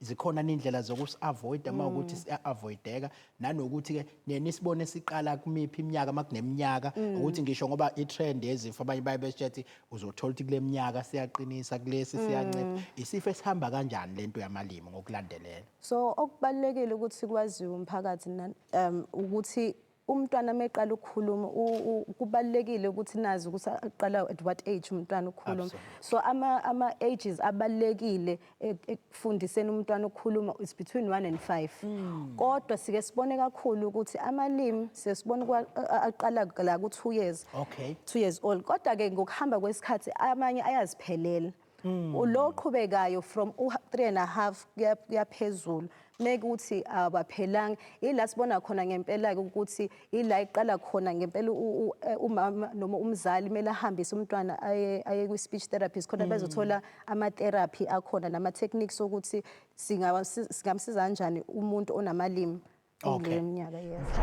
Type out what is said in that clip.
Zikhona nindlela zokusi-avoida uma ukuthi siya-avoideka, nanokuthi-ke niye nisibone siqala kumiphi iminyaka, uma kuneminyaka, ukuthi ngisho ngoba i-trend yezifo abanye baye besitshethi uzothola ukuthi kule minyaka siyaqinisa, kulesi siyancipha. Isifo esihamba kanjani lento yamalimi ngokulandelela? So okubalulekile ukuthi kwaziwe umphakathi ukuthi umntwana meqala ukukhuluma, kubalulekile ukuthi nazi ukuthi aqala at what age umntwana ukukhuluma. So ama ages abalulekile ekufundiseni umntwana ukukhuluma is between 1 and 5. Kodwa sike sibone kakhulu ukuthi amalimi sesibona aqala la ku 2 years. 2 years old. Kodwa ke ngokuhamba kwesikhathi amanye ayaziphelela. Lo qhubekayo from 3.5 kuya phezulu, mekuthi abaphelanga, ila sibona khona ngempela ke ukuthi ila iqala khona ngempela umama noma umzali kumele ahambise umntwana aye kwi speech therapist khona bezothola ama therapy akhona nama techniques ukuthi singamsiza kanjani umuntu onamalimi kule minyaka, yes.